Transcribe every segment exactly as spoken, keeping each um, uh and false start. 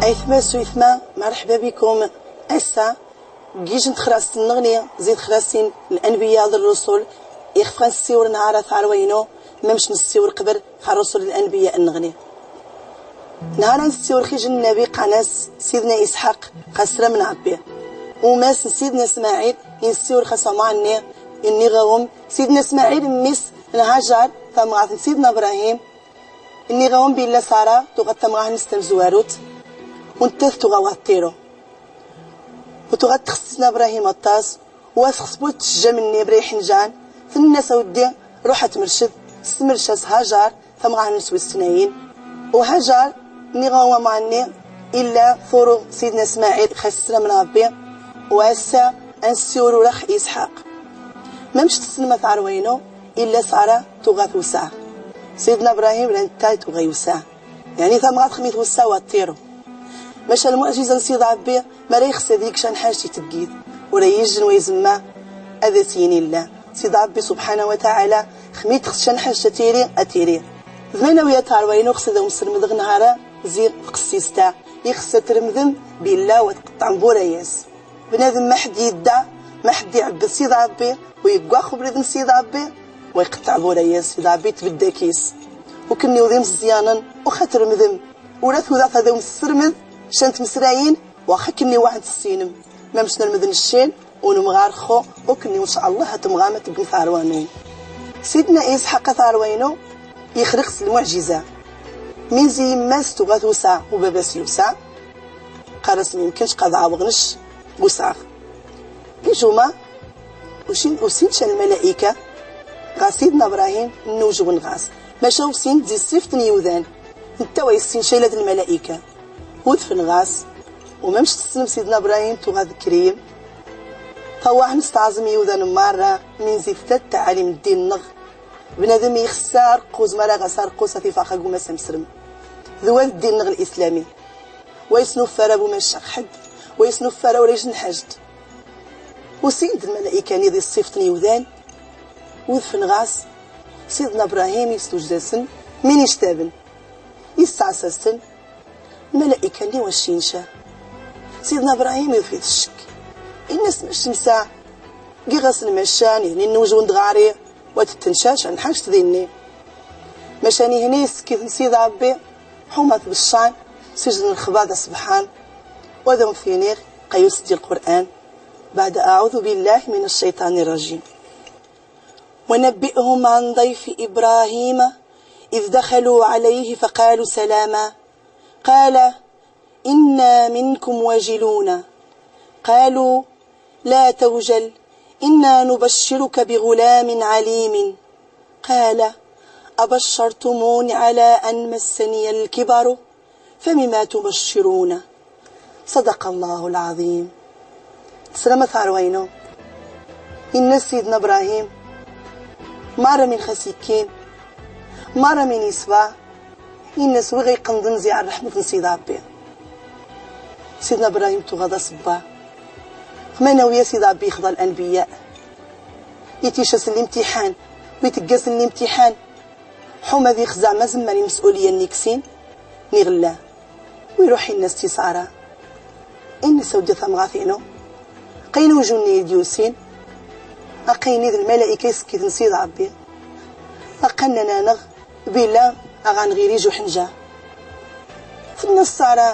Aytma s uytma, merḥba bikum. Ass-a, gijent xras n nɣni, zi txrasin n lanbiya d rrusul, ixef ɣa nssiwr nhara tarwa-inu, mamec nssiwr qbel ɣ rrusul d lanbiya n nɣni. Nhara nssiwr x ijel n nnabi qqan-as Sidna Isḥaq, ɣa sslam n Ṛebbi. Umas n Sidna Smaɛil, insiwr ɣas amɣa-nni, inniɣ-awem, Sidna Smaɛil, mmi-s n Hajar, tamɣart n Sidna Brahim, inniɣ-awem billa Sara tuɣa d tamɣart-nnes tamzwarut, u nettat tuɣa wa tiru. U tuɣa txess Sidna Brahim aṭas, wa txess bu tejjam-nni bra iḥenjan, tenna-as a weddi, ruḥ a tmerced, tesmerc-as Hajar, tamɣart-nnes wis tnayen. U Hajar, nniɣ-awem amɣa-nni, illa turuɣ Sidna Smaɛil, ɣa sslam n Ṛebbi, u ass-a, a nssiwr ura x Isḥaq. Mamec tessnem a tarwa-inu, illa Sara tuɣa twsa. Sidna Brahim ula d netta tuɣa iwsa. Yeɛni tamɣart xmi twsa wa tiru. Maca lmuɛjiza n Sidi Ṛebbi, mara ixess ad ig can ḥajet iteggid, ura yejjen wa izemma, ad as-yini illa. Sidi Ṛebbi subḥanahu wa taɛala, xmi txess can ḥajet a tiri, a tiri. D manawi a tarwa-inu ixess ad awen-sselmedɣ nhara zi tqessist-a, ixess ad tremdem billa wa tqeṭṭɛem bu rayas. Bnadem ma ḥedd idda, ma ḥedd iɛebbed Sidi Ṛebbi, u iggwax ubrid n Sidi Ṛebbi, wa iqeṭṭɛ bu rayas, Sidi Ṛebbi itbedd ak-is. U kenni ur d imeẓẓyanen, u ɣa tremdem. Ula d tudert ad awen-tessermed can tmesrayin, waxa kenni wa ɣa tessinem. Mamec nremd n ccin, u nemɣar xo, u kenni, in ca Allah, a temɣam a teggem tarwa-nwen. Sidna Isḥaq a tarwa-inu, ixreq s lmuɛjiza. Min zi yemma-s tuɣa twsa, u baba-s iwsa, qqar-as: "Ma yemkinc, ɣa ɛawḍeɣ nec, wsaɣ." Ijuma, usin, usin-d can lmalaika ɣer Sidna Brahim, nnuǧwen ɣas. Maca usin-d zi ṣṣift n yiwdan. Netta wa yessin ca illa d lmalaika. Udfen ɣas. U mamec tessnem Sidna Brahim tuɣa d kriyem. Tawaḥ nesteɛẓem yiwdan merra, min zi ttat taɛalim n ddin-nneɣ. Bnadem ixess areqqus, mara ɣas areqqus a t-ifaq ɣ umas amesrem. D wa d ddin-nneɣ lislami. Wa yesnufar a bu ma icceq ḥedd, wa yesnufar ura yejjen ḥajet. Usin-d lmalaika-nni di ṣṣift n yiwdan, udfen ɣas. Sidna Brahim isdujed-asen, min ictaben, isseɛsa-sen. Lmalaika-nni wa ccinca. Sidna Brahim iḍef-it ccek. Inna-as: "Mac ccenca, giɣ-asen maca, nihni nnuǧwen-d ɣer-i, wa ttenca can ḥajet dinni." Maca nihni isekkit-n Sidi Ṛebbi, ḥuma-t beccen, sijed n lexbar d asebḥan. Wa d awen-t-iniɣ, ɣa yused di Lqur'an. بعد أعوذ بالله من الشيطان الرجيم. ونبئهم عن ضيف إبراهيم إذ دخلوا عليه فقالوا سلاما قال إنا منكم وجلون قالوا لا توجل إنا نبشرك بغلام عليم قال أبشرتموني على أن مسني الكبر فبم تبشرون. صدق الله العظيم. Sselmat ɣer waynu. Inna-s Sidna Brahim, marra min xas ikkin, marra min isba, inna-s wi ɣa iqennḍen zi rreḥmat n Sidi Ṛebbi. Sidna Brahim tuɣa d aṣebbar. Xmana wi a Sidi Ṛebbi ixḍa lanbiya. Itic-asen limtiḥan, wi tegg-asen limtiḥan. Ḥuma d ixza ma zemman imes'uliya-nni ksin, niɣ llan. Wi iruḥ inna-s ti Sara. Inna-s a wdi tamɣart-inu. Aqayni uju-nni i d-yusin. Aqayni d lmalaika isekkiten Sidi Ṛebbi. Aqan-aneɣ bila a ɣa nɣiri ju ḥenja. Tenna-s Sara,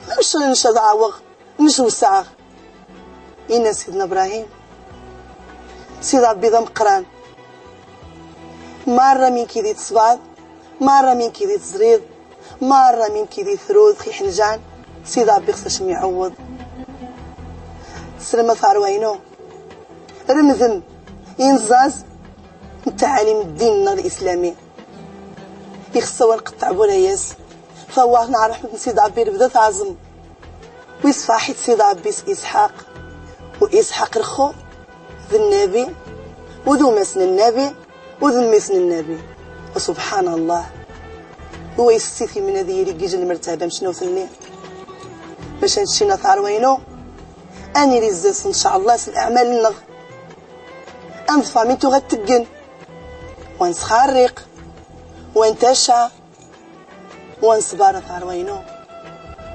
mamec nec ad ɛawḍeɣ, nec wsaɣ. Inna Sidna Brahim, Sidi Ṛebbi d ameqqran. Marra min kidi tesbaḍ, marra min kidi tezriḍ, marra min kidi trud ɣ iḥenjan, Sidi Ṛebbi ɣas a cem iɛewweḍ. Sselmat ɣer waynu. Remdem inẓaẓ n ttɛalim n ddin-nneɣ lislami. Ixṣṣa wa nqeṭṭeɛ bu rayas. Tawwart n rreḥmat n Sidi Ṛebbi lebda taẓem. Wi sfaḥit Sidi Ṛebbi s Isḥaq. U Isḥaq rxu d nnabi, u d umas n nnabi, u d mmi-s n nnabi. Subḥan Allah. Huwa yessi timna di yiri gijel mertaba mecnut-nni. Maca nec ccinna ɣer waynu. A niri zdat-s, in ca Allah, s laɛmal-nneɣ. A nḍfer min tuɣa tteggen. Wa nsxarriq. Wa ntaca. Wa nsbar ɣer waynu.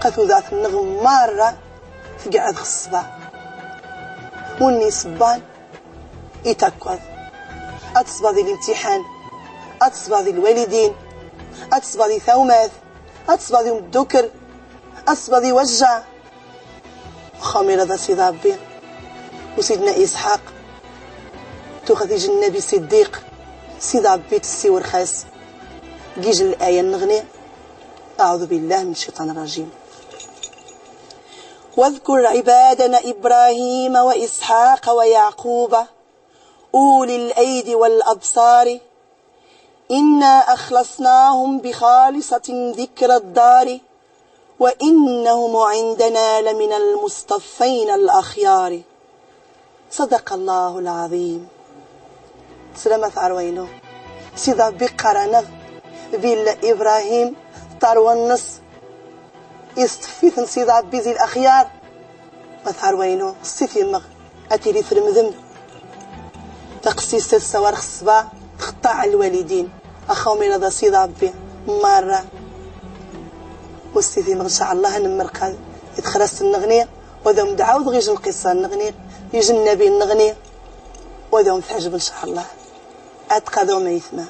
Qa tudert-nneɣ marra tgeɛɛed ɣ ṣṣba. Wunni iṣebban itakkaḍ. Ad ṣṣba di limtiḥan, ad ṣṣba di lwalidin, ad ṣṣba di tawmat, ad ṣṣba di umeddukel, ad ṣṣba di wajjaɛ. Xawmi raḍa Sidi Ṛebbi, u Sidna Isḥaq, tuɣa t-ij Nnabi Siddiq, Sidi Ṛebbi itessiwel ɣur-s. Gijel laya-nneɣni, أعوذ بالله من الشيطان الرجيم. واذكر عبادنا إبراهيم وإسحاق ويعقوب أولي الأيدي والأبصار إنا أخلصناهم بخالصة ذكر الدار وإنهم عندنا لمن المصطفين الأخيار. صدق الله العظيم. Slamma tarwa-inu. Sidi Ṛebbi iqqar-aneɣ billi Ibrahim, tarwa-nnes, isṭef-iten Sidi Ṛebbi zi laxyar. Ma tarwa-inu, ssiti-m ad tili tremdem. Taqessist ad tessawal ɣ ṣṣba, txeṭṭa ɛa lwalidin. A xawmi raḍa Sidi Ṛebbi marra. U ssiti-m, in ca Llah, ad nemmelqad i txrast-nneɣni, u ad awen-d-ɛawdeɣ ij lqissa-nneɣni, ij nnabi-nneɣni, u ad awen-teɛjeb in ca Llah. Ad tqadum aytma.